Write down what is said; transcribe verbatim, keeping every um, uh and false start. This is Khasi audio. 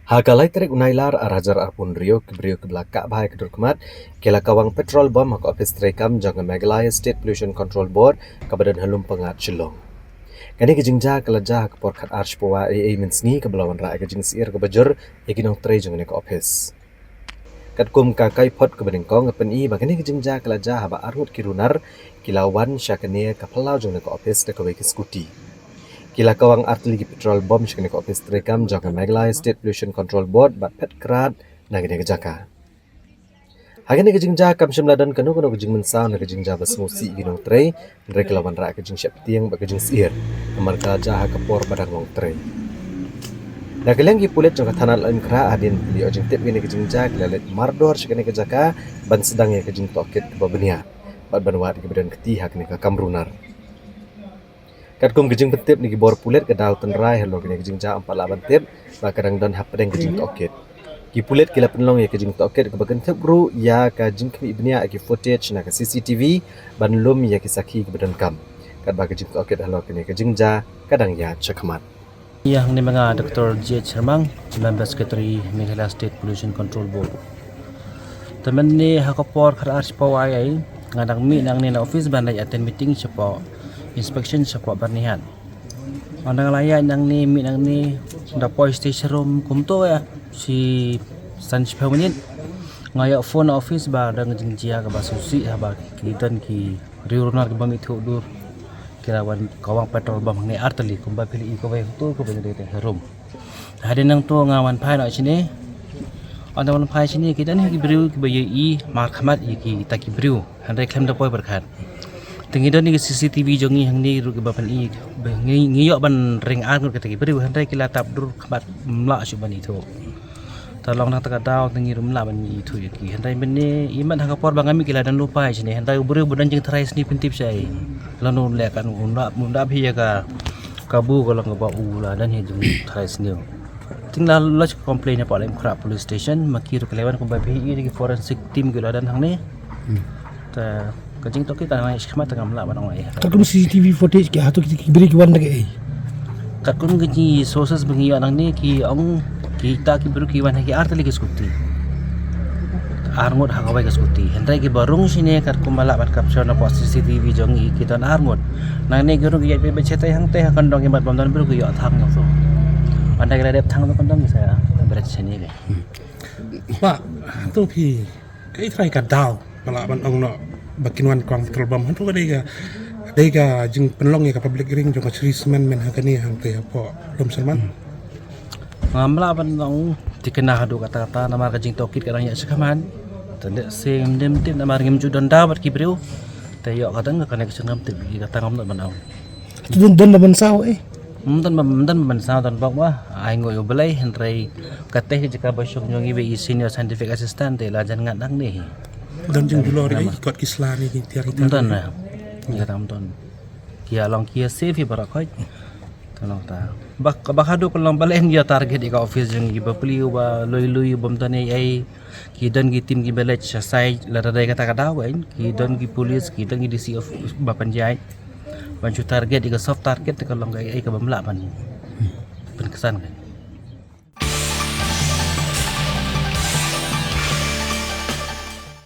Ha ka lai tarik u Nailar ar hajar arphew hynriew, ki briew kiba la kah bha ïa ka dur khmat ki la kawang petrol bom ha ka ophis treikam jong ka Meghalaya State Pollution Control Board kaba don ha Lumpangad, Shillong. Kane ka jingjia ka la jia ha ka por khatar shiphew wai eiei mynsngi, kaba la wanrah ïa ka jingsyier kaba jur ïa ki nongtrei jong kane ka ophis. Katkum ka kaiphod kaba nyngkong, ka pyni ba kane ka jingjia ka la jia haba arngut ki runar ki la wan sha kane ka phyllaw jong kane ka ophis da kawei ka skuti. Ki la kawang artylli ki petrol bom sha kane ka ophis treikam jong ka Meghalaya State Pollution Control Board bad phet krad na kane ka jaka. Ha kane ka jingjia kam shym la don kano kano ka jingmynsaw na ka jingjia ba sngewsih ïa ki nongtrei, hynrei ki la wanrah ka jingsheptieng bad ka jingsyier, namar ka la jia ha ka por ba dang long trei. Na ka liang ki pulit jong ka thana Laitumkhrah, hadien ba ki la ïoh jingtip ïa kane ka jingjia, ki la leit mardor sha kane ka jaka ban sdang ïa ka jingtohkit kaba bniah bad ban wad ïa kiba don kti ha kane ka kam runar. Katkum ka jingpyntip na ki bor pulit, ka daw tynrai halor kane ka jingjia ym pat lah ban tip ba ka dang don hapdeng ka jingtohkit. Ki pulit ki la pynlong ïa ka jingtohkit kaba kynthup ruh ïa ka jingkhmih bniah ïa ki footage na ka C C T V ban lum ïa ki sakhi kiba donkam. Katba ka jingtohkit halor kane ka jingjia ka dang ïaid shakhmat. Ïa, hangne ma nga Doctor G H Sharmang, Member Secretary Meghalaya State Pollution Control Board. Te mynne ha ka por khatar shiphew wai eiei, nga dang mih nangne na office ban leit attend meeting shapoh inspection shapoh Byrnihat. Ynda nga la ïaid nangne, mih nangne, da poi sha station kumto ïa, shi san shiphew minit. Nga ïoh phone na office ba don ka jingjia kaba sngewsih, haba ki don ki briew runar kiba mih thuh dur, ki la wan kawang petrol bom hangne artylli, kumba phi la i kawei ha to kaba ïadei te harum. Hadien nangto nga wan phai noh shane. Ynda wan phai shane, ki don hi ki briew kiba ïohi markhmat ïa kita ki briew, hynrei khlem da poi pyrkhat. Te ngi don ïa ki C C T V jong ngi hangne ruh kiba pyni ba ngi, ngi ïoh ban ring arngut kita ki briew, hynrei ki la tap dur khmat, ym lah shuh ban ithuh. Te long na kata ka daw te ngi ruh ym lah ban ithuh ïa ki. Hynrei mynne, imat ha ka por ba nga mih ki la don lypa shane, hynrei u briew ba don jingtharai sniew pyntip shai. Lano leh kan un da, un da phi ïa ka kabu ka long kaba u la don hi jingtharai sniew. Te nga la lodge complaint hapoh Laitumkhrah Police Station, ma ki ruh ki la wan kumba phi ïohi, ki forensic team ki la don hangne. Hmm. Te ka jingtohkit ka nang ïaid shakhmat, te ngam lah ban ong ei. Katkum C C T V footage ki, hato ki, ki briew ki wan da kaei? Katkum ki sources ba ngi ïoh nangne, ki ong kita ki briew ki wan ha ki artylli ki scooty. Arngut ha kawei ka scooty. Hynrei kiba rung shane katkum ba lah ban capture na poh C C T V jong ngi, ki don arngut. Nangne ki rung ki ïaid beit beit shatei hangtei, ha kyndong ki mat bym don briew, ki ïoh thang jong to. Ynda ki la dep thang to kyndong, ki sa bret shane. Bah, to phi, kaei trai ka daw ba lah ban ong noh ba kin wan kawang petrol bom? Hangto ka dei ka, dei ka jingpynlong ïa ka public hearing jong ka Shree Cement mynhynne hangtei hapoh Lum Salman. Ngam lah ban ong thikna haduh katta katta, namar ka jingtohkit ka dang ïaid shakhmat. Te lehse ngim tip namar ngim ju don daw bad ki briew. Te ïoh ka dang ka connection, ngam tip, kata ngam lah ban ong. Te don, don ba mynsaw eh? Ym don ba, ym don ba mynsaw, don bok ba ai nguh ïa U Blei, hynrei kata hi jaka ba shong jong ngi ba i senior scientific assistant, te la jan ngat nangne hi. Don jingbulor ïa ki kot ki sla ne ki tiar ki tiar? Ym don na. Ïa, ym don. Ki ïa long ki ïa safe hi baroh khoit. Te long ta. Ba, ba haduh ka long ba leh ïa target ïa ka office jong ngi, ba plie, ba lui lui, bym don ei ei. Ki don ki team kiba leit sha site, lada dei kata ka daw kan, ki don ki police, ki don ki D C of ba pynjah. Ban shu target ïa ka soft target, te ka long kaei kaba ym lah ban pynksan kan.